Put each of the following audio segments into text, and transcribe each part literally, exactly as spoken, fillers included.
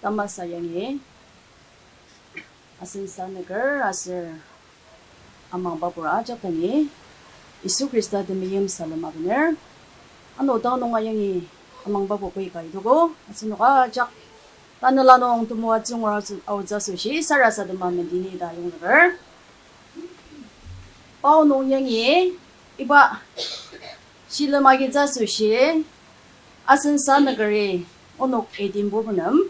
Tamasa yangi, asen sanüker aser amangbapur ajak dangi, Yisu Khrista temeim salem abener. Ano tao nunga yangi amangbapur koi ka itogo, asenok ajak tanela nung temoatsü ngura aotsü asoshi sarasadema mendeni ta yongzüker. Pao nung yangi iba shilem agitsü asoshi asen sanükeri onok eighteen bubunem,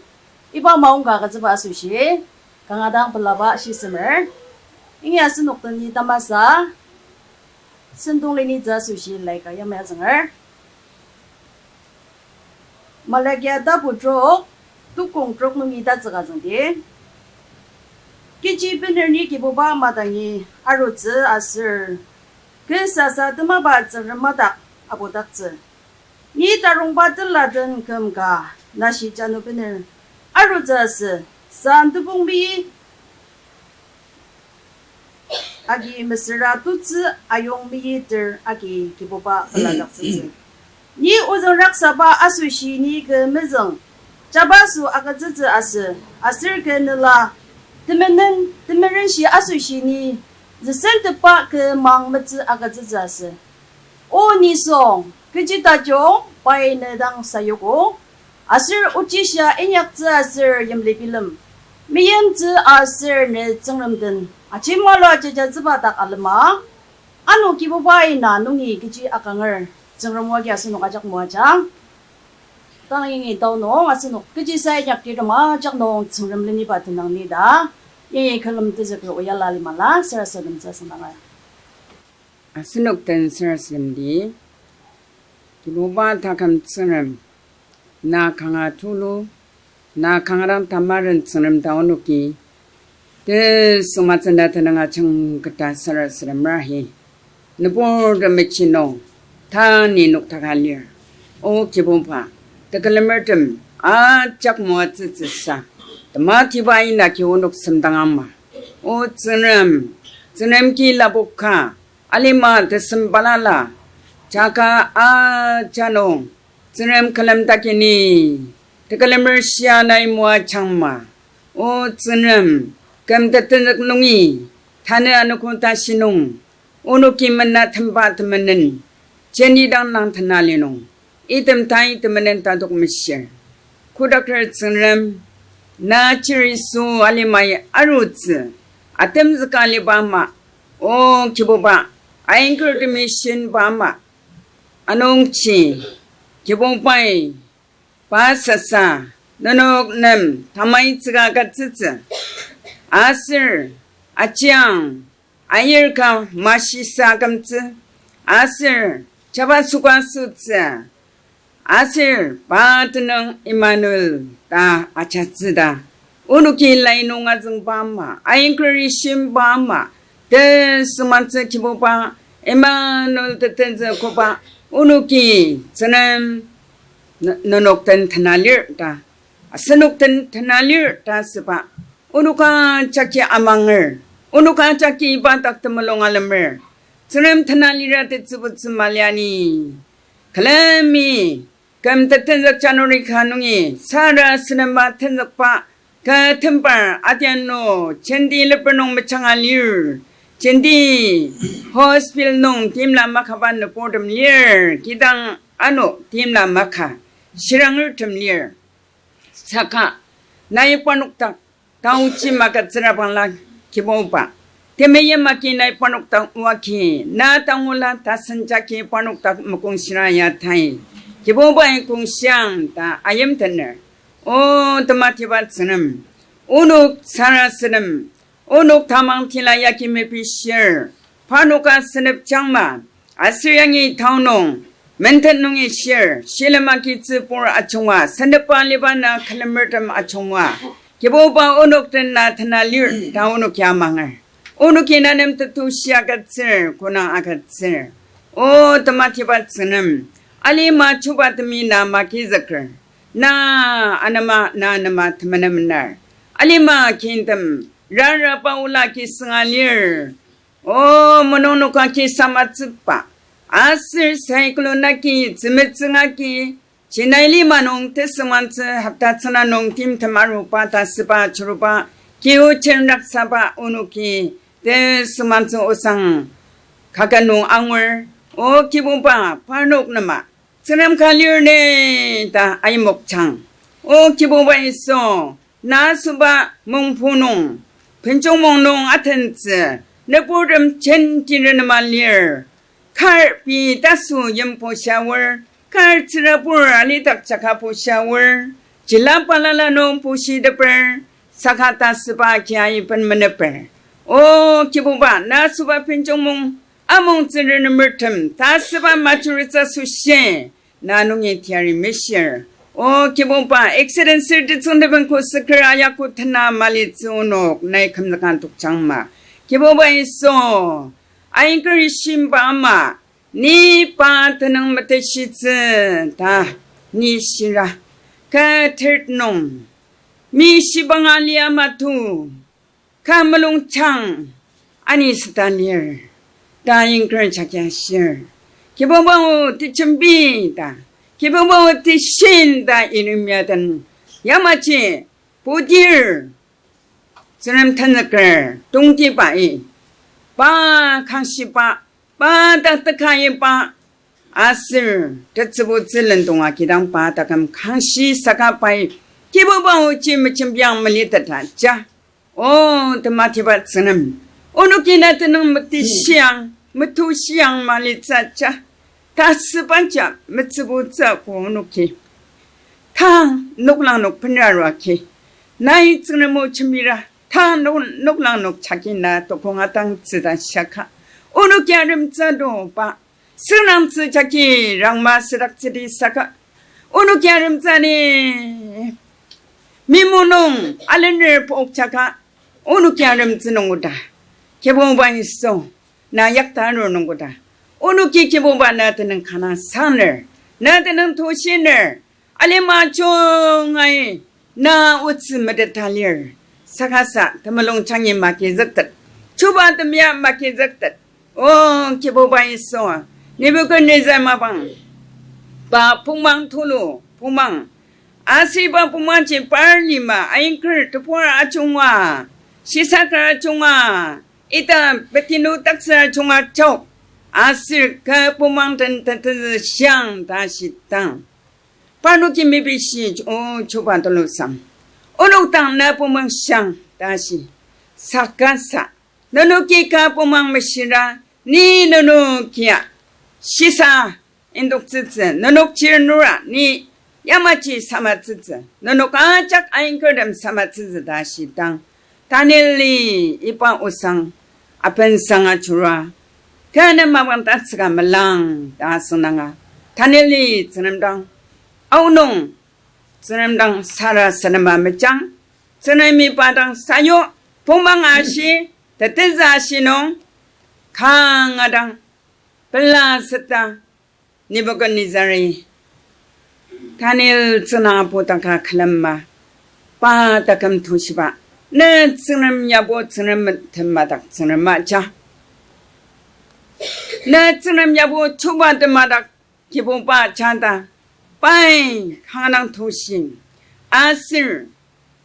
iba maongka agütsüba asoshi kanga dang pelaba shisemer. Yangi asenok den ni tamasa sentong leni tsü asoshi laika yamai azünger. Malakia tapu trok, tukong trok nungi tatsüka züngdi. Kechi bener ni Kibuba madangi arutsü aser, kü sasa temaba Tsüngrem madak apudaktsü. Ni tarongba tela den küm ka nashi jano bener arutsü asü, san tebong meyi agi mesüra tutsü ayong meyiter agi Kibuba peladaktsütsü. Ni ozüng raksaba asoshi ni kü mezüng jabaso agütsütsü asü, aser kü nela temenen, temerenshi asoshi ni züsen tepba kü mang metsü agütsütsü asü. O nisung, kechi tajung pai ne dang sayugo, aser ochishia inyaktsü aser yimli bilem, meyimtsü aser ne Tsüngrem den ajemalua jajatsüba dak alema, ano Kibubai na nungi kechi akanger, Tsüngrem o agi asenok ajak moajang. Tang yangi tao nung asenok kechisa inyakdirtem ajak nung Tsüngrem leniba tenang ni ta, yangi külem tezüker oyala limala sarasademtsü asüngdanger. Asenok den sarasademdi, Kibuba taküm Tsüngrem, na kanga tulu, na kanga dang tamaren Tsüngrem ta onoki, tesüngmatsü na tenüng ajangketa sarasademra hi nüburtem mechi nung tani noktaka lir. O Kibuba, tekülemertem ajak moatsütsüsa, tematiba inaki onok semdangama. O Tsüngrem, Tsüngrem ki lapoka, alima tesem balala, jaka aja nung, Tsüngrem külemdaktsüni, tekülemer shia nai moajangma. O Tsüngrem, küm tetenzük nungi, tanü anogo tashi nung, onoki mena temba temenen, jenti dang nang tena li nung, item tai temenen tatok meshir. Kodaker Tsüngrem, na chiriso alimai arutsü, atemzüka liba ama, O Kibuba, aingker temishin ba ama, anungji, Kibubai, pa sasa, nenok nem tamaitsüka agütsütsü. Aser, ajiang, ayir ka mashisa kümtsü. Aser, jabasoka sütsü. Aser, pa tenüng Emmanuel ta ajatsü ta. Onoki lai nung azüngba ama, aingker shimba ama, tesüngmatsü Kibuba, Emmanuel tetenzü koba, onoki Tsüngrem ne-, nenok den tena lir ta, asenok den tena lir ta süba, onok ajaki amanger, onok ajaki iba dak temulung alemer, Tsüngrem tena lira tetsübutsü maliani. Külemi, küm tetenzük January ka nungi, sarasadema tenzükba, kü tembar adianu, jenti leper nung mejanga lir, jenti hospital nung timla makaba nüburtem lir, kidang ano timla maka, shirangertem lir. Saka, nai parnok dak taochi magütsüra bangla Kibuba, temeim agi nai parnok dak oa agi, na tangula tasen jagi parnok dak mokongshira ya tai, Kibubai kongshiang ta ayimtener. O tematiba Tsüngrem, onok sarasadem, onok tamang tila yagi mepishir, parnoka senep jangma, aser yangi tao nung, mentet nungi shir, shilem agitsü pur ajungwa, sentepa liba na külemertem ajungwa, Kibuba onok den na tena lir ta onoki amanger. Onoki na nem tetushi agütsür, konang agütsür. O tematiba Tsüngrem, alima chuba temi na magizüker. Na anema, na anema temenemener. Alima kintem, raraba ola ki sünga lir. O, monung noka ki samatsüba. Aser cyclone agi, tzümetsüng agi, Jenai lima nung tesüngmangtsü hopta tsüngda nung timtem aruba ta süba churuba, kiu chenrak saba onoki tesüngmangtsü osang kaka nung angur, O Kibuba, parnok nema Tsüngrem ka lir ne ta aimokjang. O Kibuba Yisu, na asüba mongpu nung, benjong mong nung atentsü, nüburtem jenti renema lir. Kar pei taso yimbo shiaor, kar tsürabur alidak jaka bushiaor, jila balala nung bushiteper, saka ta süba kiai ben meneper. O Kibuba, na asüba benjong mong amongtsü renemertem ta süba majority asoshi, na nungi teyari mishir. O Kibuba, accident sür tetsüngteben ko süker ayako tena malitsü onok nai kümzüka tokjangma. Kibuba Yisu, ainker shimba ama, ni pa tenüng meteshitsü ta, ni shira. Ka third nung, mi shibanga lia matu, ka mulungjang ani süta lir, ta ainker jagi ashir. Kibuba o tejembi ta, Kibuba o teshin ta Yeremia den yamaji putir Tsüngrem tenzüker tongtibai, pa kangshiba, pa dak tekaiba, aser tetsübutsü lendonga kidang pa taküm kangshi saka pai Kibuba oji mejembiang meliteta ja. O tematiba Tsüngrem, onoki na tenüng meteshiang, metoshiang malitsü ja. Tasüba ja metsübutsü ko onoki tang noklang nok benra arua agi, nai Tsüngrem o jembira, tang nok-, noklang nok jagi na tokong atangtsü ta shaka, onoki aremtsü doba, sünangtsü jagi rangma südaktsüdi saka, onoki aremtsü ni mimo nung alener pokjaka, onoki aremtsü nung oda. Kibuba Yisu, na yakta arur nung oda. Onoki Kibuba na tenüng kanga sanger, na tenüng tushiner, alima jungai na otsü meteta lir. Sakasa temulung jangi magizüktet, chuba temia magizüktet. O Kibuba Yisu, Nebuchadnezzar mapang, pa pongmang tulu pongmang, aser iba pongmangji par lima, ainker tebur ajunga, shisaker ajunga, ita petinu taksür ajunga jok, aser kü pongmang den tetezü shiang ta shidang, parnoki mepishi, O chuba tulusang, onok dang na pongmang shiang ta shi. Sakasa nenoki kü pongmang meshira, ni nenokia shisa indoktsütsü, nenok chirnura ni yamaji samatsütsü, nenok ajak ainkertem samatsütsü ta shidang, Danieli iba osang apensang ajura, kü nem mapang tatsüka melang ta asüngdanga, Danieli Tsüngrem dang aonung, Tsüngrem dang sarasadema mejang, Tsüngremi pa dang sayu, pongmang ashi, tetezü ashi nung, kanga dang pela seta, Nebuchadnezzar-i Daniel tsüngdang apu daka külema, pa taküm tushiba, ne Tsüngrem yabo Tsüngrem metem madak Tsüngrem maja, ne Tsüngrem yabo chuba temadak Kibuba ja ta, pai kanga dang tushi, aser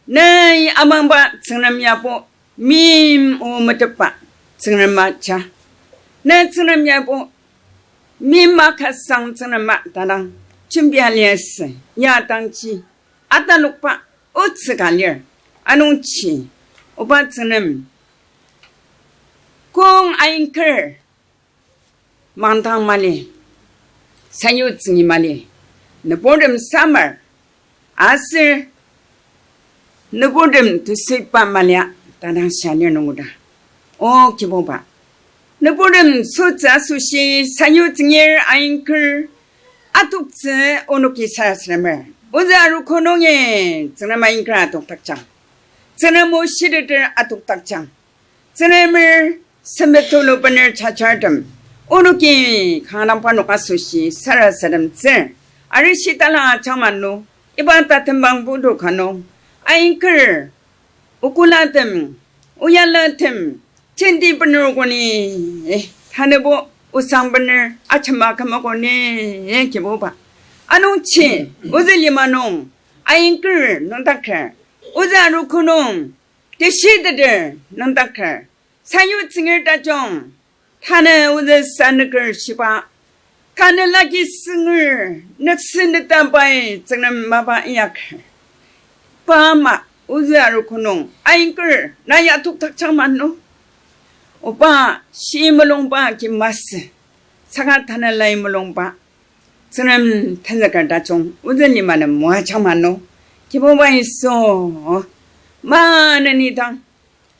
ne amangba Tsüngrem yabo, meim o metetba Tsüngrem maja, ne Tsüngrem yabo, meim makasang Tsüngrem ma ta dang jembia liasü, ya dangji atalokba otsü ka lir. Anungji, oba Tsüngrem, kong ainker mangdang mali, sayu tsüngi mali, nüburtem samar, aser nüburtem tesüiba malia ta dang shia lir nungoda. O Kibuba, nüburtem sütsü asoshi sayu tsüngir ainker atoktsü onoki sarasademer. Ozü arogo nungi Tsüngrem ainker atokdakjang, Tsüngrem o shiteter atokdakjang, Tsüngremer sempet tulu bener jajurtem, onoki kanga dang parnok asoshi sarasademtsür. Arishi talang ajangma nung, iba tatembang putu ka nung, ainker, okulatem, oyalatem, jenti bener koni, tanübo osang bener ajema kümogo ni, Kibuba. Anungji, ozü lima nung, ainker nüngdaker, ozü arogo nung, teshiteter nüngdaker, sayutsünger tajung, tanü ozü sanüker shiba, tanü lagi sünger nüksü nüta pai Tsüngrem mapa inyaker. Pa ama ozü arogo nung ainker na ya tokdakjang mano. Oba shi mulungba ki masü, saka tanü lai mulungba Tsüngrem tenzüker tajung ozü lima nem moajang mano. Kibuba Yisu, maneni dang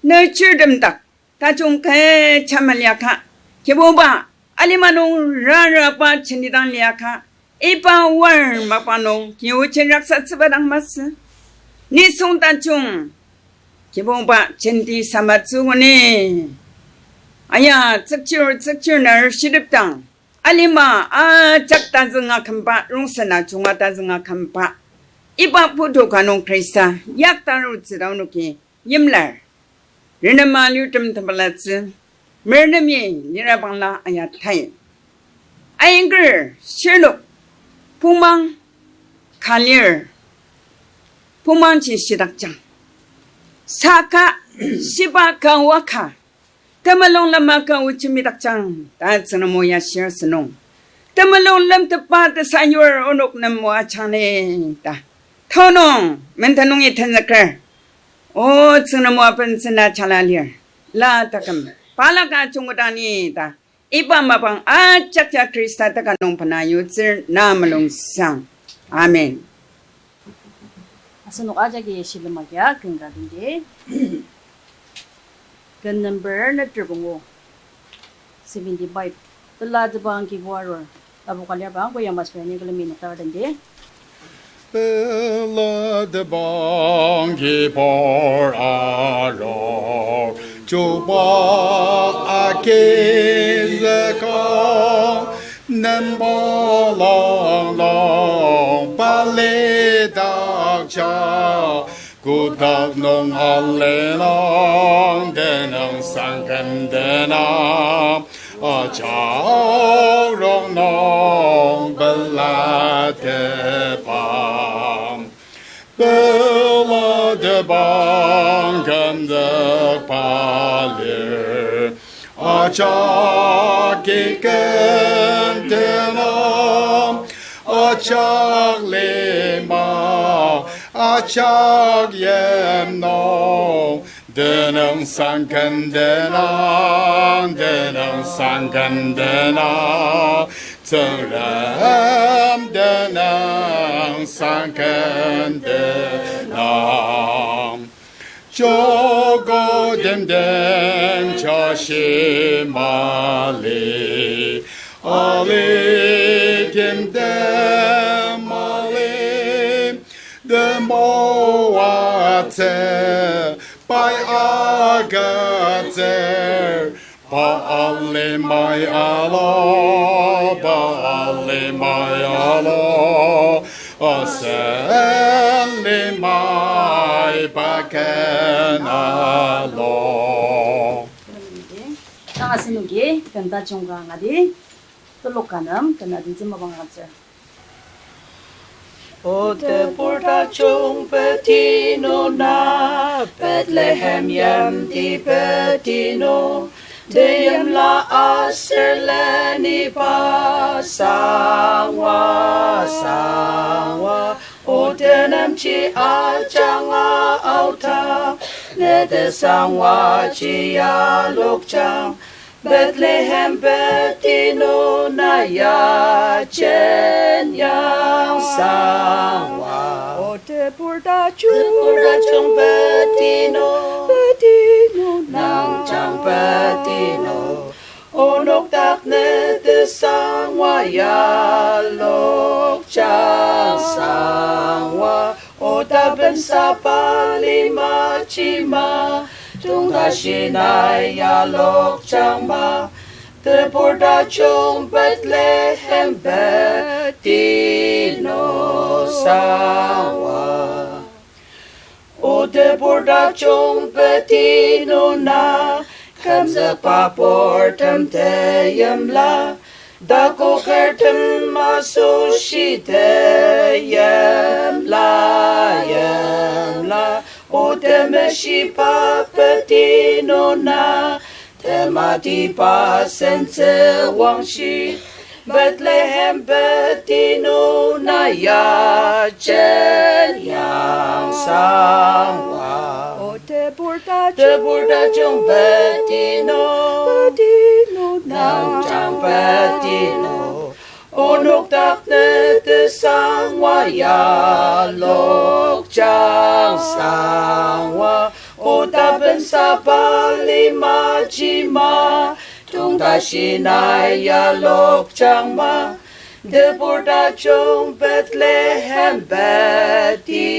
ne chirtem dak tajung kecha meliaka. Kibuba, alima nung raraba jenti dang liaka, iba war mapa nung kiyochi raksatsüba dang masü. Nisung tajung, Kibuba, jenti samatsü koni, aya, tsükchir tsükchir nar shitepdang, alima ajak tazünga kümba, rongsen ajunga tazünga kümba, iba putu ka nung Khrista yakta arutsü ta onoki yimlar. Renema lirtem tepelatsü, merenemi lira bangla ayatai. Ainker shirnok pungmang ka lir, pungmangji shidakjang. Saka shiba ka oaka temulung lema ka ochi midakjang ta Tsüngrem o ya shir asünung, temulung lemtepa tesayur onok nem moajang ni ta tonung menden nungi tenzüker. O Tsüngrem o abentsüna jala lir, la taküm, palaka jungketa ni ta, iba mapang ajak ya Khrista teka nung bena yutsür na mulungsang. Amen. Asenok ajaki shilem agia ken ka tendi. Ken number neter pungu, seventy-five. Pelatebang Kibu arur. Tapu ka lir bang, koyang masüra ni külemi noktar tendi. Pelatebang Kibu arur, chuba agizüka, nemba langlang palidakja, kotak nung alinang tenüngsang ken tenang, ajak rongnung pelatebang. Pelatebang kümzükba lir, ajak ki ken tenang, ajak lima, ajak yimnung, tenüngsang ken tenang, tenüngsang ken tenang, Tsüngrem tenüngsang ken tenang. Joko timtem jashi mali, ali timtem mali, temoatsü pai agütsür, Baal limai alo, Baal limai alo, asen limai baken alo. Tang asenoki ken tajung ka angadi, telok ka nem ken aditsü mapang agütsür. O tebur tajung peti nung na, Bethlehem yimti peti nung, teyimla aser leniba sangwa, sangwa. O tenemji ajanga aota, ne tesangwaji yalokjang, Bethlehem peti nung na ya jenjang sangwa. O tebur tajung, tebur tajung peti nung, peti nung nang jang peti nung. Onok dak ne tesangwa yalokjang sangwa. Oda bensa pa lima jima, tongda shinai yalokjang ma, tebur tajung Bethlehem peti nung sangwa. O tebur tajung peti nung na, kümzükba purtem teyimla, Takokertem asoshi teyimla, yimla, o temeshiba peti nuna, tematiba sentsü wangshi, Bethlehem peti nuna ya jenyang sangwa. O tebur ta, tebur tajung peti nu, peti nu nang jang peti nu. Onok dak ne tesangwa ya lokjang sangwa. O tapensaba lima jima, tongtashi nai ya lokjang ma. Tebur tajung Bethlehem peti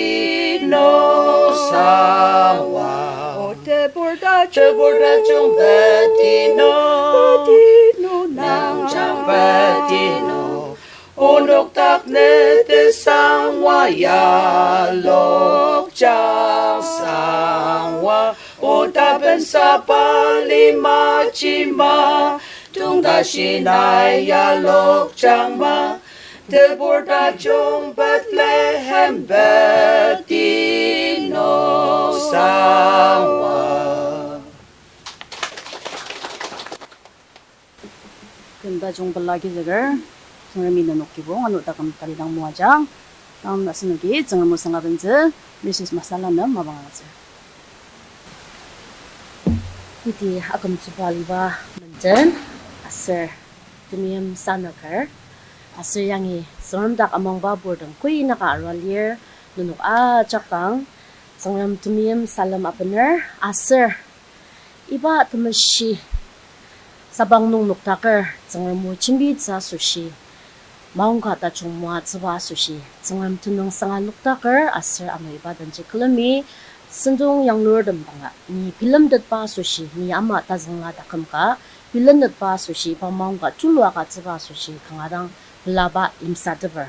nu sangwa. O tebur ta, tebur tajung peti nu, peti nu nang jang peti nu. Onok dak ne tesangwa ya lokjang sangwa. O tapensaba lima jima, tongtashi nai ya lokjang ma. Tebur tajung Bethlehem peti nu sangwa. Küm tajung pela kizüker, Tsüngremi nenok kibong ano taküm talidang moajang, tang asenoki Tsüngrem o sanga bentsü, Missus Masala nem mapang agütsür. Iti akümtsüba aliba menden, aser temeim sanüker, aser yangi Tsüngrem dak amangba purtem koi naka arua lir, nenok ajak dang, Tsüngrem temeim salem abener, aser iba temeshi sabang nung noktaker Tsüngrem o jembitsü asoshi, maongka tajung moatsüba asoshi, Tsüngrem tenüngsanga noktaker aser ano iba denji külemi, sentong yanglurtem danga ni bilemtetba asoshi, ni ama tazüngla taküm ka bilemtetba asoshi, iba maongka tulu agütsüba asoshi, kanga dang pelaba lemsateper.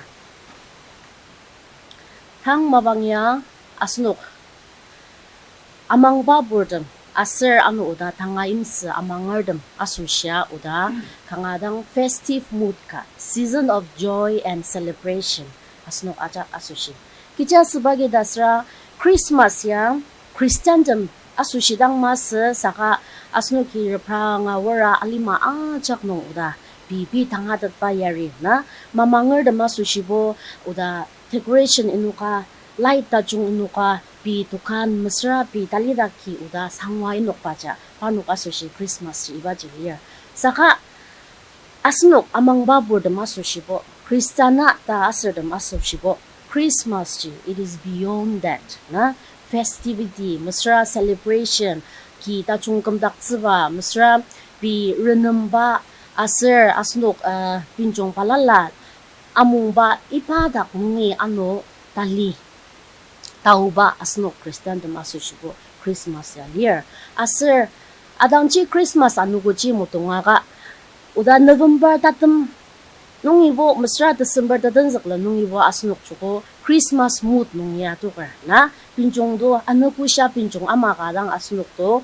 Tang mapang ya asenok amangba purtem, aser ano oda tanga yimsü amangertem asoshia oda kanga dang festive mood ka, season of joy and celebration, asenok ajak asoshi. Kechiasüba ki ta süra Christmas ya Christiantem asoshi dang masü saka asenoki repranga wara alima ajak nung oda pei pei tangatetba yari na, mamangertem asoshibo oda decoration inoka, light tajung inoka, pei dokan mesüra pei talidaki oda sangwa inokba ja, parnok asoshi Christmas ji ibaji lir. Saka asenok amangba purtem asoshibo, Khrista na ta asürtem asoshibo, Christmas ji, it is beyond that, na, festivity, mesüra celebration, ki tajung kümdaktsüba, mesüra pei renemba, aser asenok, uh, pinjung balala amungba iba dak nungi ano tali taoba asenok Christiantem asoshibo Christmas ya lir. Aser adangji Christmas anogoji motongaka, oda November tatem nungibo mesüra December tatenzükla nungibo asenok joko Christmas mood nung ya toker na, pinjung to anogoshia pinjung ama ka dang asenok to,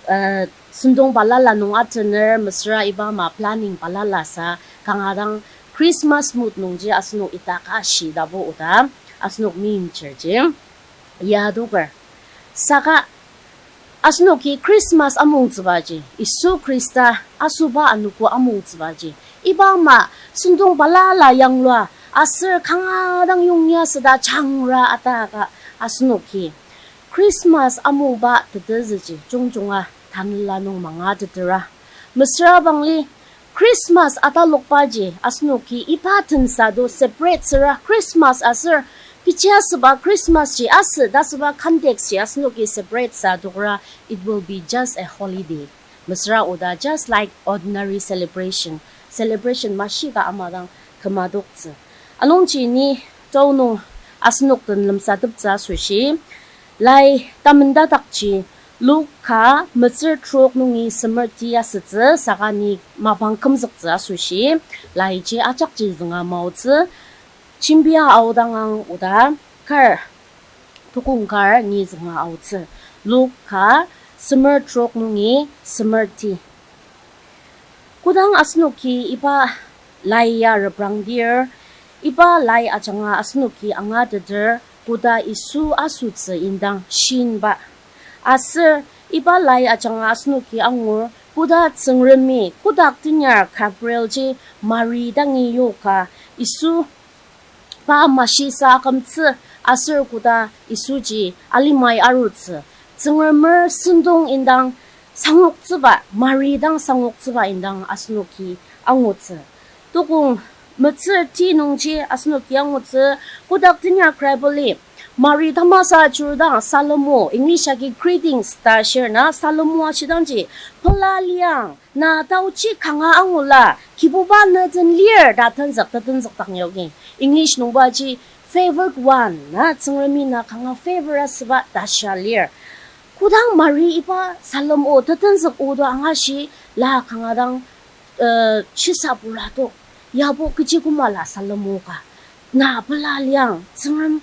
uh, sentong balala nung atener mesüra iba ama planning balala sa kanga dang Christmas mood nungji asenok ita ka shitabo oda asenok meimchirji ya toker. Saka asenoki Christmas amungtsübaji, Yisu Khrista asoba anogo amungtsübaji, iba ama sentong balala yanglua aser kanga dang yongya süda jangra ataka asenoki Christmas amungba tetezüji jungjunga tanela nung mangatetera. Mesüra bangli Christmas atalokbaji asenoki iba tensa to separate süra Christmas aser kechiasüba Christmas ji asü ta asüba context ji asenoki separate sa tokra, it will be just a holiday. Mesüra oda just like ordinary celebration, celebration mashika ama dang kümadoktsü. Anungji ni tao nung asenok den lemsateptsü asoshi, lai tamendadakji Luk ka metsür trok nungi semer ti asütsü saka ni mapang kümzüktsü asoshi, laiji ajakji zünga maotsü, jembia aodang ang oda kar, tukong kar ni zünga aotsü. Luk ka semer trok nungi semer ti. Kodang asenoki iba lai ya reprangdir, iba lai ajanga asenoki angateter koda Yisu asotsü indang shinba. Aser iba lai ajanga asenoki angur koda Tsüngremi kotak tenyar Gabrielji Mari dangi yoka Yisu pa mashisa akümtsü aser koda Yisuji alimai arutsü, Tsüngremer sentong indang sangoktsüba, Mari dang sangoktsüba indang asenoki angutsü. Tokong metsür ti nungji asenoki angutsü, kodak tenyar Bible-i Mari tamasa ajurudang Salomo, English agi greetings ta shir na, Salomo ashidangji, pela liang, na taochi kanga angula, Kibuba ne den lir ta tenzük, ta tenzük dang yogi. English nungbaji favored one, na Tsüngremi na kanga favor asüba ta shia lir. Kodang Mari iba Salomo o tetenzük odo angashi la kanga dang, uh, shisa puratok. Yabo kechi koma la Salomo ka. Na pela liang, Tsüngrem,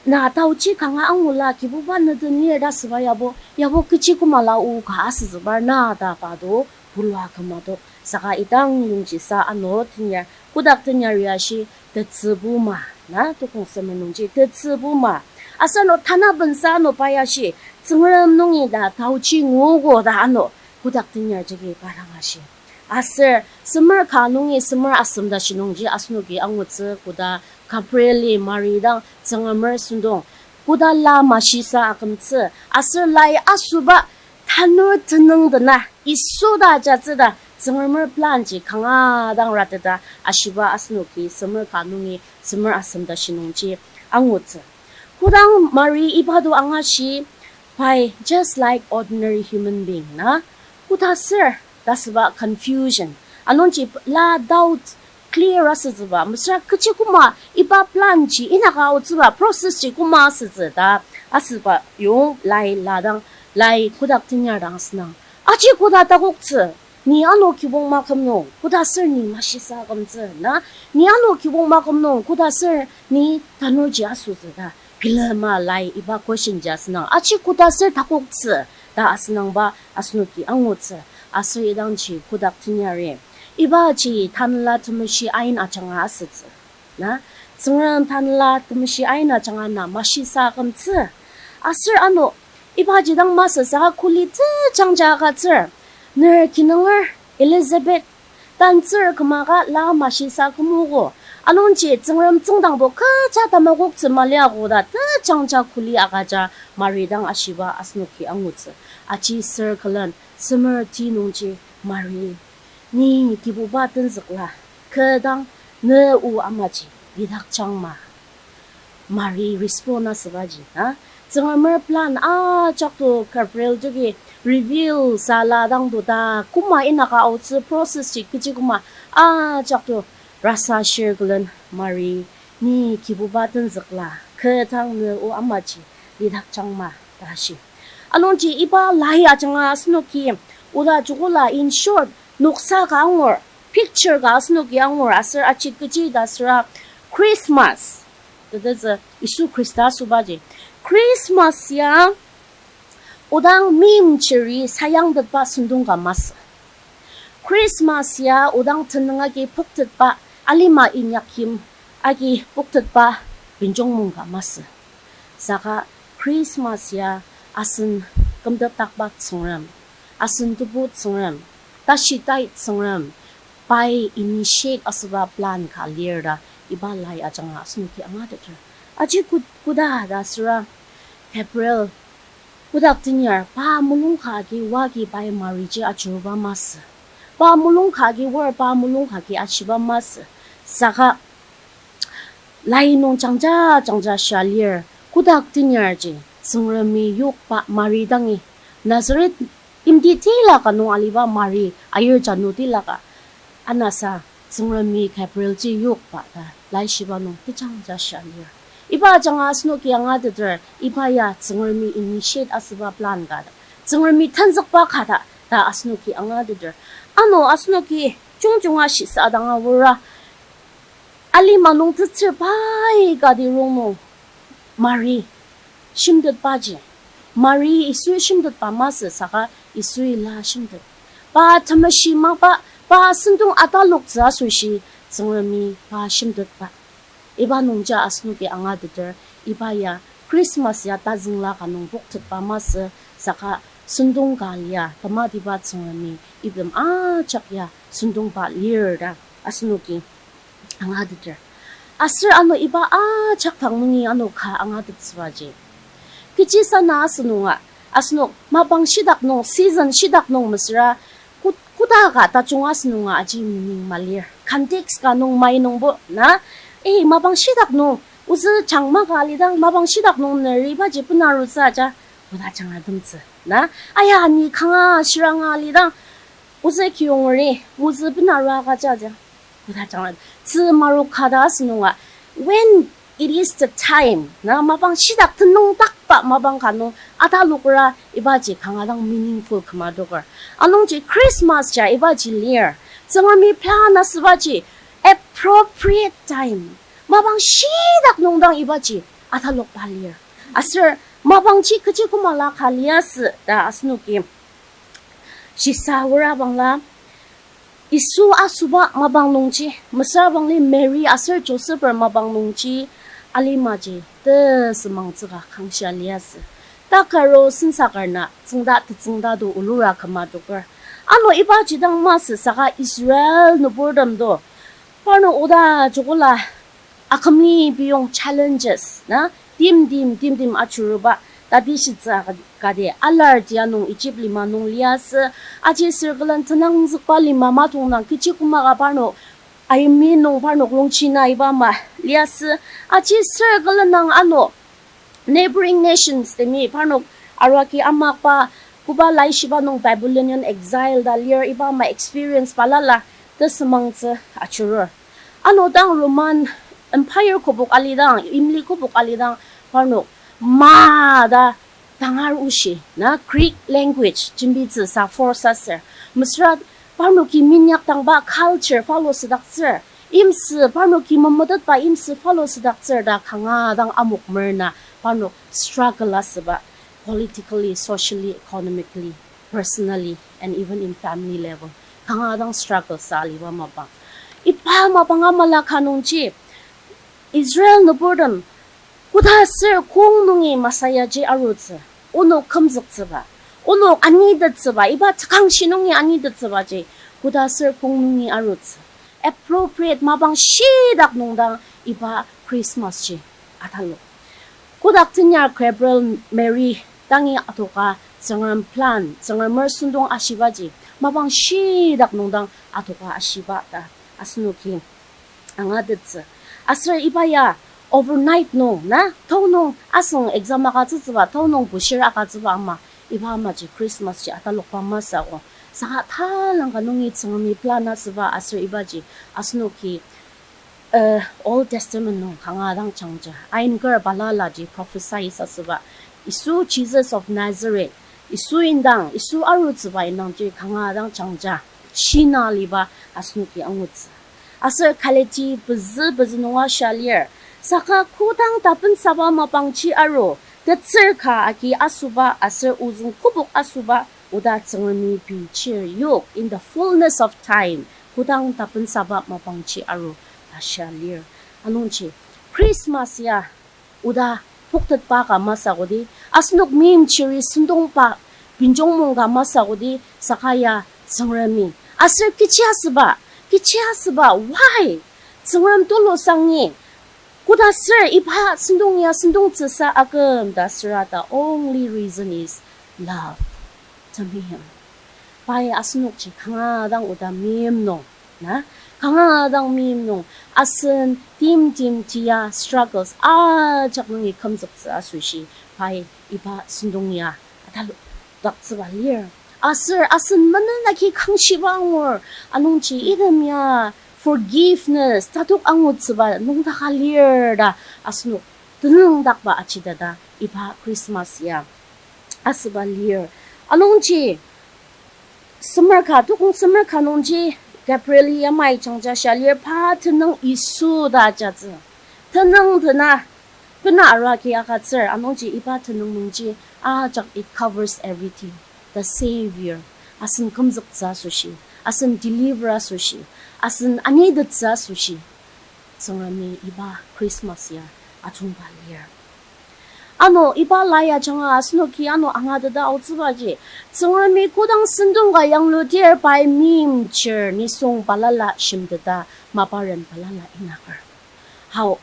na taochi kanga angula Kibuba ne den lir ta asüba yabo, yabo kechi koma la o ka asütsübar na ta ka do, pulua kümatok. Saka idang yongjisa ano tenyar, kodak tenyar ya shi tetsübu ma, na tokong semer nungji tetsübu ma. Aser ano tanabensa ano pa ya shi, Tsüngrem nungi ta taochi nguogo ta ano, kodak tenyar jagi pa dang ashi. Aser semer ka nungi semer asem ta shi nungji asenoki angutsü koda Gabriel-i Mari dang Tsüngremer sentong koda la mashisa akümtsü, aser lai asoba tanur tenüng dena Yisu ta ajatsü ta Tsüngremer plan ji kanga dang rateta ashiba asenoki semer ka nungi semer asem ta shi nungji angutsü. Kodang Mari iba do angashi, pai just like ordinary human being na, koda ser ta asüba confusion. Anungji la doubt clear asütsüba, mesüra kechi koma iba plan ji inaka aotsüba process ji koma asütsü ta asüba yong lai la dang, lai kodak tenyar dang asünang. Aji koda takoktsü, ni ano kibong maküm nung koda ser ni mashisa akümtsü na, ni ano kibong maküm nung koda ser ni tanurji asotsü ta bilema lai iba question ji asünang. Aji koda ser takoktsü ta asünangba asenoki angutsü, aser idangji kodak tenyari ibaji Tanela Temeshi ain ajanga asütsü. Na, Tsüngrem Tanela Temeshi ain ajanga na mashisa akümtsü. Aser ano, ibaji dang masü saka kuli tejangja agütsür. Ner kinunger Elizabeth tantsür kümaka la mashisa kümogo. Anungji Tsüngrem tsüngdangbo kecha tamakoktsü maliago ta tejangja kuli agüja Mari dang ashiba asenoki angutsü. Aji ser külen semer ti nungji Mari, ni Kibuba tenzükla, kü dang ne o amaji lidakjangma. Mari respond asübaji na, Tsüngremer plan ajak to Gabriel jagi reveal sa la dang to ta koma inaka aotsü process ji kechi koma ajak to rasa shir külen Mari, ni Kibuba tenzükla, kü dang ne o amaji lidakjangma ta shi. Anungji iba lai ajanga asenoki oda joko la in short noksa ka angur, picture ka asenoki angur aser aji kechi ta süra Christmas, tetezü Yisu Khrista asobaji. Christmas ya odang meimchiri sayangtetba sentong ka masü. Christmas ya odang tenüng agi poktetba, alima inyakyim agi poktetba benjongmong ka masü. Saka Christmas ya asen kümtetdakba Tsüngrem, asen tebu Tsüngrem, tashitai Tsüngrem, pai initiate asüba plan ka lir ta iba lai ajanga asenoki angateter. Aji ko-, koda ta süra Gabriel kodak tenyar pa mulung ka agi oa agi pai Mariji ajuruba masü. Pa mulung ka agi oar pa mulung ka agi ashiba masü. Saka lai nung jangja jangja shia lir, kodak tenyarji Tsüngremi yokba Mari dangi, Nazareth yimti tila ka nung aliba Mari ayir janu tila ka, anasa Tsüngremi Gabrielji yokba ta laishiba nung tejangja shia lir. Iba ajanga asenoki angateter, iba ya Tsüngremi initiate asüba plan ka ta, Tsüngremi tenzükba ka ta, ta asenoki angateter. Ano asenoki jungjunga shisadanga aora, alima nung tetsür pai kati rongnung Mari shimtetbaji, Mari Yisui shimtetba masü saka Yisui la shimtet. Pa temeshi mapa, pa sentong ataloktsü asoshi Tsüngremi pa shimtetba. Iba nungja asenoki angateter, iba ya Christmas ya tazüngla ka nung poktetba masü, saka sentong ka lia, tematiba Tsüngremi item ajak ya sentongba lir ta asenoki angateter. Aser ano iba ajak dang nungi ano ka angatettsübaji, kechisana asenunga, asenok mapang shidak nung, season shidak nung mesüra, ko-, koda ka tajung asenunga aji meaning malir. Context ka nung mai nungbo, na? Eh, mapang shidak nung, ozü changma ka alidang, mapang shidak nung neribaji benarutsü aja, koda jangratemtsü, na? Aya, ni kanga shiranga alidang, ozü kiyongeri, ozü benarua ka ja ja. Koda jangra, tsü marok ka ta asenunga, when it is the time, na, mapang shidak tenüngdakba mapang ka nung atalokra ibaji kanga dang meaningful küma adoker. Anungji Christmas ja ibaji lir. Tsüngremi plan asübaji appropriate time. Mapang shidak nung dang ibaji atalokba lir. Aser mapangji kechi kümala ka liasü ta asenoki shisa aor abangla, Yisu asoba mapang nungji, mesüra bangli Mary aser Joseph-er mapang nungji, alimaji tesümangtsüka kangshia liasü. Takaro sensaker na tsüngda tetsüngda to olura küma adoker. Ano ibaji dang masü saka Israel nüburtem to parnok oda joko la akümli piyong challenges, na, timtem, timtem ajuruba, tatishitsü ka-, kati, alar tia nung Egypt lima nung liasü, aji sür külen tenangzükba lima matong dang kechi kümaka parnok, aimi nung parnok longchina iba ama liasü, aji sür külen dang ano, neighboring nations temi parnok arua agi amakba koba laishiba nung Babylonian exile ta lir iba ama experience balala tesümangtsü ajurur. Ano dang Roman Empire kübok alidang, imli kübok alidang parnok ma ta tangar oshi, na, Greek language jembitsü sa force aser. Mesüra parnoki minyak dangba culture follow südaktsür. Imsü, parnoki memetetba imsü follow südaktsür ta kanga dang amok merna parnok struggle asüba, politically, socially, economically, personally, and even in family level. Kanga dang struggle sa aliba mapang. Iba mapang amala ka nungji, Israel nüburtem, koda aser kong nungi Messiah ji arutsü, onok kümzüktsüba, onok anitettsüba, iba tekangshi nungi anitettsübaji, koda aser kong nungi arutsü. Appropriate mapang shidak nung dang iba Christmas ji atalok. Kodak tenya Gabriel Mary dangi adoka Tsüngrem plan, Tsüngremer sentong ashibaji, mapang shidak nung dang adoka ashiba ta asenoki angatettsü. Aser iba ya overnight nung, na, tao nung asüng exam agütsütsüba, tao nung bushir agütsüba ama, iba amaji Christmas ji atalokba masü ako. Saka talangka nungi Tsüngremi plan asüba aser ibaji asenoki, uh, Old Testament nung kanga dang jangja. Ainker balalaji prophesy asüba, Yisu, Jesus of Nazareth, Yisu indang, Yisu arutsüba indangji kanga dang jangja shina aliba asenoki angutsü. Aser Galati pezü pezü nunga shia lir, saka kodang tapensaba mapangji aru, tetsür ka agi asoba aser ozüng kübok asoba, oda Tsüngremi pei chir yok, in the fullness of time, kodang tapensaba mapangji aru ta shia lir. Anungji Christmas ya oda poktetba ka masü kodi, asenok meimchiri sentongba benjong mung ka masü kodi, saka ya Tsüngremi. Aser kechi asüba, kechi asüba, why? Tsüngrem tulu sangi, koda aser iba sentong ya sentongtsüsa aküm ta süra, the only reason is love. Temeim. Pai asenokji kanga dang oda meim nung, na? Kanga dang meim nung, asen timtem tia struggles ajak nungi kümzüktsü asoshi, pai iba sentong ya atalokdaktsüba lir. Aser asen menen agi kangshiba angur, anungji item ya forgiveness tatok angutsüba nüngdaka lir ta asenok tenüngdakba ajidada iba Christmas ya asüba lir. Anungji semer ka, tukong semer ka nungji Gabriel yamai jangja shia lir, pa tenüng Yisu ta ajatsü. Tenüng tena, bena arua agi agütsür, anungji iba tenüng nungji ajak it covers everything. The Savior, asen kümzüktsü asoshi, asen deliver asoshi, asen anitettsü asoshi, Tsüngremi iba Christmas ya ajungba lir. Ano iba lai ajanga asenoki ano angateta aotsübaji, Tsüngremi kodang sentong ka yanglutir pai meimchir nisung balala shimteta maparen balala inaker. Hao,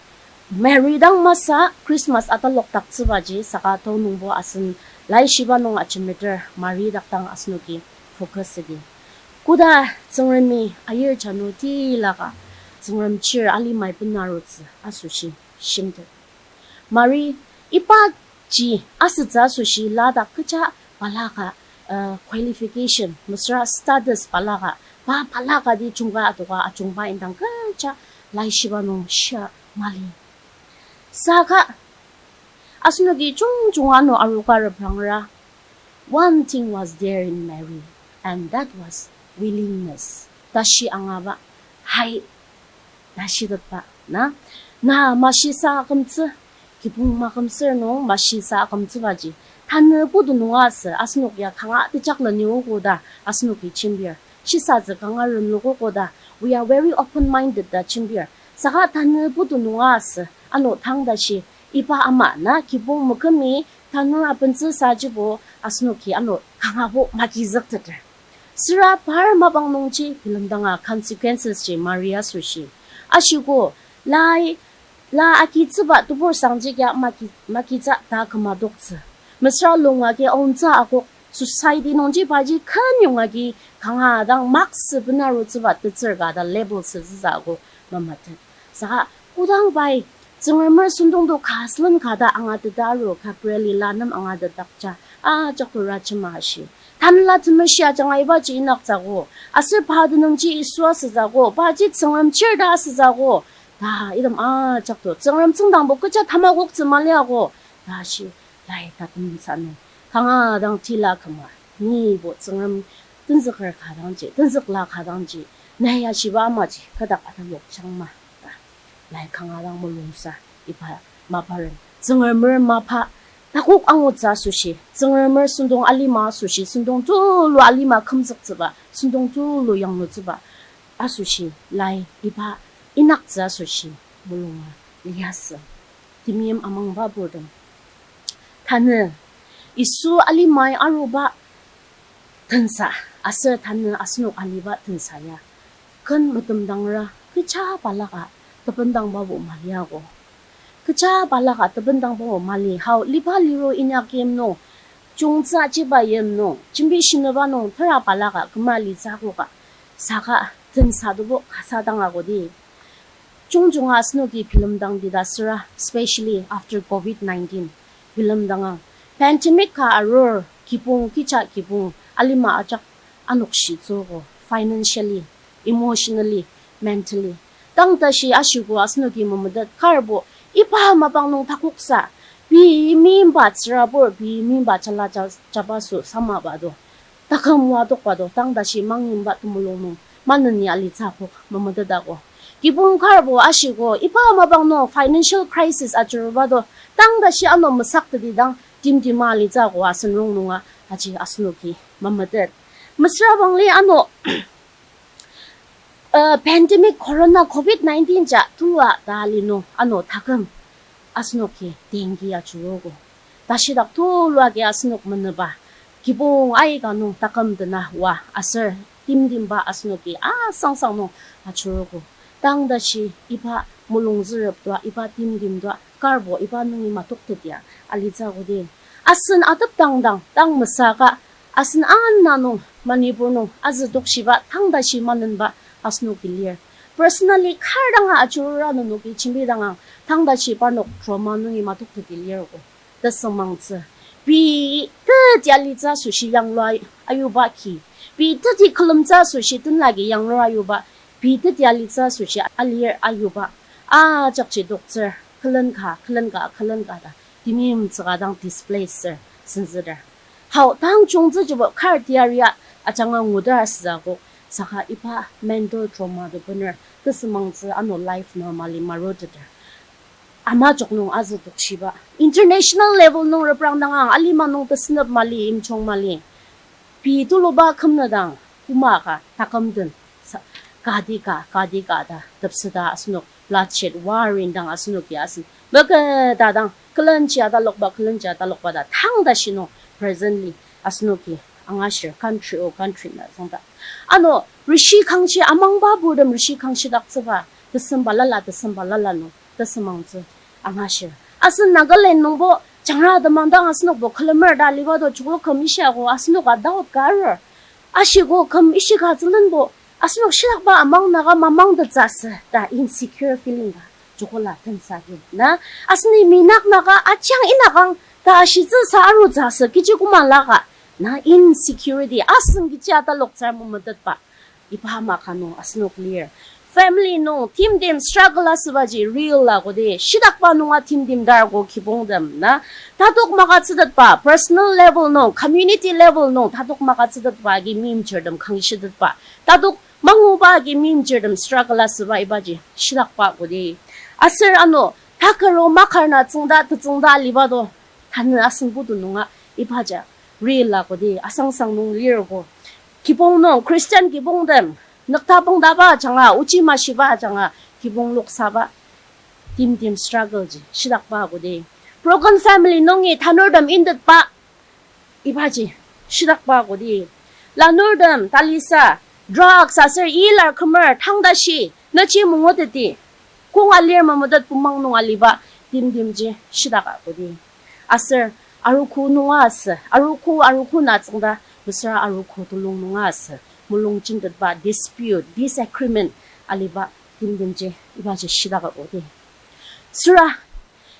Mary dang masü Christmas atalokdaktsübaji saka tanü nungbo asen laishiba nung ajemeter Mary dak dang asenoki focus südi. Koda Tsüngremi ayir jano tilaka Tsüngrem chir alimai benarutsü asoshi shimtet. Mary ibaji asütsü asoshi ladak kecha balaka, uh, qualification, mesüra status balaka, pa balaka di jungka adoka ajungba indang kecha laishiba nung shia mali. Saka asenoki jungjunga ano aruka reprangra, one thing was there in Mary, and that was willingness. Tashi angaba, hai, ta shitetba, na, na mashisa akümtsü, kibong makümsür nung mashisa akümtsübaji, tanü putu nunga asü, asenok ya kanga tejaklen ni ogo ta asenoki jembir. Shisatsü kanga renlokogo ta, we are very open-minded ta jembir. Saka tanü putu nunga asü, ano tang tashi, iba ama na kibong mekümi tanur abentsü sajibo asenoki ano kangabo magizükteter. Süra par mapang nungji bilemdanga consequences ji Mary asoshi. Ashiko, lai, la agitsüba tebur sangji ya magi-, magitsü ta kümadoktsü. Mesüra lung agi aontsü akok, society nungji paji kenyong agi kanga dang maksü benarutsüba tetsür ka ta label sütsütsü akok memetet. Saka kodang pai Tsüngremer sentong to ka sülen ka ta angateta aru Gabriel-i la nem angatetdakja, ajak to rajema ashi. Tanela temeshi ajanga ibaji inyaktsüogo. Aser pa tenüngji Yisu asütsüogo. Paji Tsüngrem chir ta asütsüogo. Ta item ajak to Tsüngrem tsüngdangbo kecha tamakoktsü maliago ta shi lai tatem sa nung kanga dang tila küma. Nibo Tsüngrem tenzüker ka dangji, tenzükla ka dangji, nai ashiba amaji kü dak atalokjang ma ta lai kanga dang mulungsa iba maparen Tsüngremer mapa takok angutsü asoshi, Tsüngremer sentong alima asoshi, sentong tulu alima kümzüktsüba, sentong tulu yanglutsüba asoshi, lai iba inyaktsü asoshi mulunga liasü. Temeim amangba purtem, tanü Yisu alimai aruba tensa, aser tanü asenok aliba tensa ya ken metemdangra kecha balaka tebendangbabu maliago. Kecha balaka tebendangbabu mali, hao liba liru inyakyim nung, jungtsü ajiba yim nung, jembi shinüba nung tera balaka küma litsüogo ka, saka tensa tebo kasa dang agodi. Jungjunga asenoki bilemdangdi ta süra, especially after covid nineteen, bilemdangang. Pandemic ka arur, kibong, kecha kibong alima ajak anokshitsüogo, financially, emotionally, mentally. Tang tashi ashiko asenoki memetet karbo, iba mapang nung takoksa, pei meimba tsürabur, pei meimba jala ja-, jabaso samaba do. Taküm oa tokba do, tang tashi mangyimba temulung nung maneni alitsü akok memetetdakgo. Kibong karbo ashiko, iba mapang nung financial crisis ajuruba do, tang tashi ano mesakteti dang timtima alitsü akok asen rongnunga aji asenoki memetet. Mesüra bangli ano, uh, pandemic corona covid nineteen ja tua ta ali nung ano taküm asenoki dengi ajurugo. Tashidak tulu agi asenok menüba, kibong aika nung taküm dena oa aser timtimba asenoki asangsang nung ajurugo. Tang tashi iba mulung zürep tua, iba timtim tua, karbo iba nungi matoktetia alitsü akodi. Asen atepdangdang, tang mesaka, asen ana nung, Manipur nung azü tokshiba tang tashi manenba asenoki lir. Personally kar danga ajurura nenoki jembidangang, tang tashi parnok trauma nungi matokteti lirgo. Tesüngmangtsü, pei teti alitsü asoshi yanglua ayuba ki, pei teti külemtsü asoshi tenlagi yanglua ayuba, pei teti alitsü asoshi alir ayuba, ajakji toktsür, külen ka, külen ka, külen ka ta, timim tsüka dang displace sür senzüter. Hao, tang chungtsüjibo kar tiaria ajanga nguter asüzügo, saka iba mental trauma to bener tesüngmangtsü ano life normally maruteter. Ama jok nung azü tokshiba, international level nung reprangdangang, alima nung tesünep mali, imchong mali. Pei tuluba kümnedang, Koma ka taküm den sa-, kati ka, kati ka ta tepseta asenok bloodshed, war indang asenoki asen meketa dang külenji atalokba, külenji atalokba ta tang tashi nung presently asenoki angashir country o country na züngda. Ano rishi kangshi amangba purtem rishi kangshidaktsüba, tesemba lala, tesemba lala nung tesemangtsü angashir. Asen Nagaland nungbo jangra temang dang asenokbo külemer ta aliba to joko küm ishiako asenok a doubt ka arur. Ashiko küm ishika zülenbo asenok shitakba amang naka mamang tetsü asü ta insecure feeling ka jokola tensa agi na. Aseni minak naka ajang inakang ta ashitsü sa arutsü asü kechi koma laka na insecurity asüng kechi ataloktsür memetetba. Iba ama ka nung asenok lir. Family nung timtem struggle asübaji real la kodi, shitakba nunga timtem darko kibongtem na. Tatok makatsütetba, personal level nung, community level nung, tatok makatsütetba agi meimchirtem kangshitetetba. Tatok manguba agi meimchirtem struggle asüba ibaji shitakba kodi. Aser ano, takaro makarna tsüngda, tetsüngda aliba to. Tanü asen putu nunga ibaja real la kodi asangsang nung lirko. Kibong nung Christian kibongtem nükta pongdaba ajanga, ochi mashiba ajanga, kibong loksaba, timtem struggle ji shitakba kodi. Broken family nungi tanurtem intetba ibaji shitakba kodi. Lanurtem talisa, drugs aser ilar kümer tangtashi, naji mungoteti, kong alir mamotet pumang nung aliba timtemji shitaka kodi. Aser arogo nunga asü, arogo, arogo na tsüngda, mesüra arogo tulung nunga asü, mulung jemtetba dispute, disagreement aliba timtemji ibaji shitaka kodi. Süra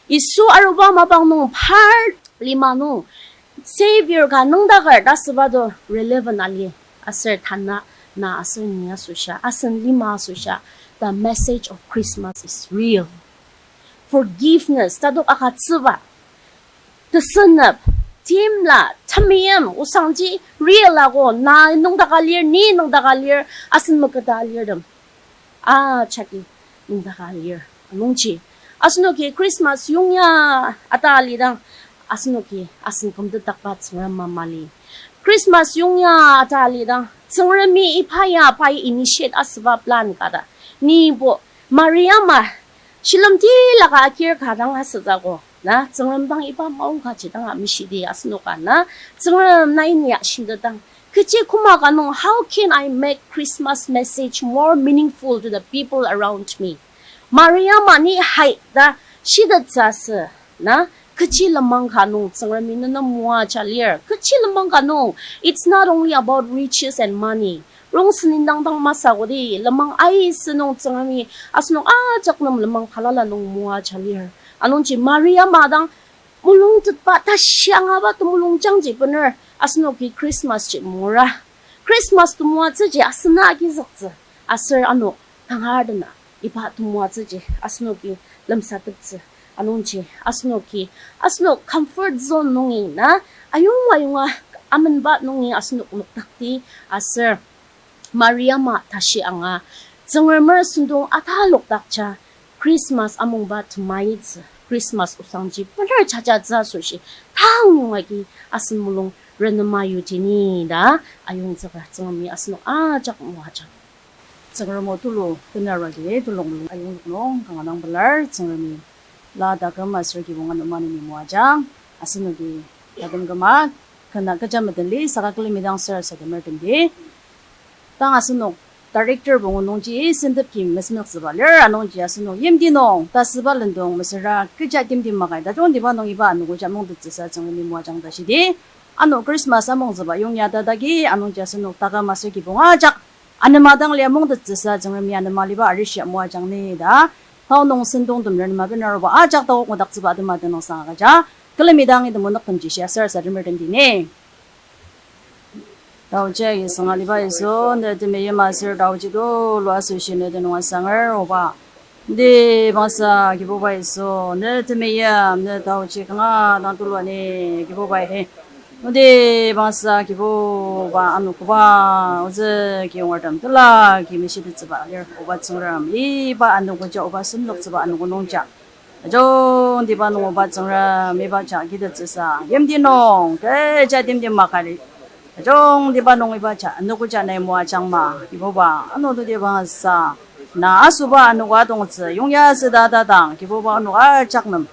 Yisu aruba mapang nung par lima nung Savior ka nüngdaker ta asüba to relevant ali. Aser tanü na aser ni asoshia, asen lima asoshia, the message of Christmas is real. Forgiveness, tatok agütsüba, tesünep, timla, temeim, osangji real ako, na nüngdaka lir, ni nüngdaka lir, asen meketa alirtem ajaki nüngdaka lir. Anungji asenoki Christmas yongya ata alidang, asenoki asen kümtetdakba Tsüngrem mamali. Christmas yongya ata alidang, Tsüngremi iba ya pai initiate asüba plan ka ta. Nibo Mariama shilem tilaka akir ka dang asütsüko na, Tsüngrem dang iba maong kaji dang amishidi asenoka na, Tsüngrem nai ni ya shimtetang, kechi koma ka nung, how can I make Christmas message more meaningful to the people around me? Mariama ni hai ta shitettsü asü na, kechi lenmang ka nung Tsüngremi ne nem moaja lir, kechi lenmang ka nung, it's not only about riches and money. Rongsen indang dang masü kodi, lenmang aisü nung Tsüngremi asenok ajak nem lenmang balala nung moaja lir. Anungji Mariama dang mulungtetba tashi angaba temulungjangji bener asenoki Christmas ji mora. Christmas temoatsüji asena agizüktsü, aser ano tangar dena iba temoatsüji asenoki lemsateptsü. Anungji asenoki, asenok comfort zone nungi na, ayonga ayonga amenba nungi asenok nokdakti, aser Mariama tashi anga, Tsüngremer sentong atalokdakja, Christmas amungba temaitsü, Christmas osangji bener jajatsü asoshi, tang yonga agi asen mulung renema yutini ta ayongzüka Tsüngremi asenok ajak moajang. Tsüngrem o tulu tenaragi tulung mulung ayongzük nung kanga dang pelar, Tsüngremi la taküm aser kibong anema neni moajang, asenoki taküm küma, kena kecha metenli saka külemi dang sarasademer temdi. Tang asenok director pungu nungji sentep ki mesünüktsüba lir, anungji asenok yimti nung tasüba lendong mesüra kecha timtem makai tajungtiba nung iba anogo ja mungtettsüsa Tsüngremi moajang ta shidi. Ano Christmas amungtsüba yongya tatagi, anungji asenok taküm aser kibong ajak anema dang lia mungtettsüsa Tsüngremi anema liba arishi moajang ni ta. Tao nung sentongtem renema benaruba ajak tao ngudaktsüba atema tenüngsang agüja. Külemi dang item onük temji shia sarasademer temdi ni. Taochi agi sanga liba Yisu, ne temeim aser taochi tulu asoshi ne tenüng asanger oba. Nti bangsa Kibuba Yisu, ne temeim, ne taochi kanga dang tulu ani Kibuba he. Nti bangsa Kibuba anogoba, ozü kiyongertem tela ki meshitettsüba lir oba Tsüngrem. Iba anogoja oba semloktsüba anogo nungja. Ajungtiba nung oba Tsüngrem, iba ja kitettsüsa yimti nung kecha timtem makali. Tajungtiba nung iba ja, anogo ja nai moajangma, Kibuba, ano teti bangasa. Na asoba anogo atongtsü, yongya süda tatang, Kibuba, onok ajak nem.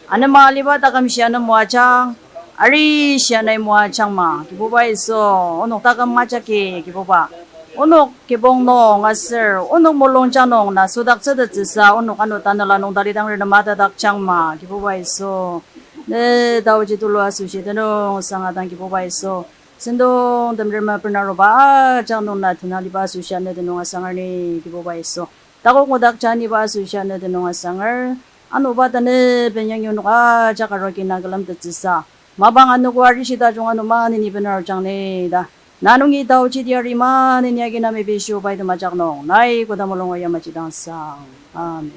Anema aliba taküm shia nem moajang, ari shia nai moajangma, Kibuba Yisu, onok taküm ajaki, Kibuba. Onok kibong nung aser, onok mulungjang nung na sodaktsütettsüsa, onok ano tanela nung talidang renem atetakjangma, Kibuba Yisu. Ne taoji tulu asoshi tenüngsang adang, Kibuba Yisu. Sentong temerema benaruba ajak nung na tenaliba asoshi ne tenüngsang aru ni, Kibuba Yisu. Takok ngudakja aniba asoshi ne tenüngsang aru. Anoba tanü benyangi onok ajak aroki na külemtettsüsa, mapang anogo arishi tajung ano maneni benarujang ni ta, na nungi taoji tiari maneni agi na mepishiba item ajak nung nai koda mulunga yamaji dang sang. Amen.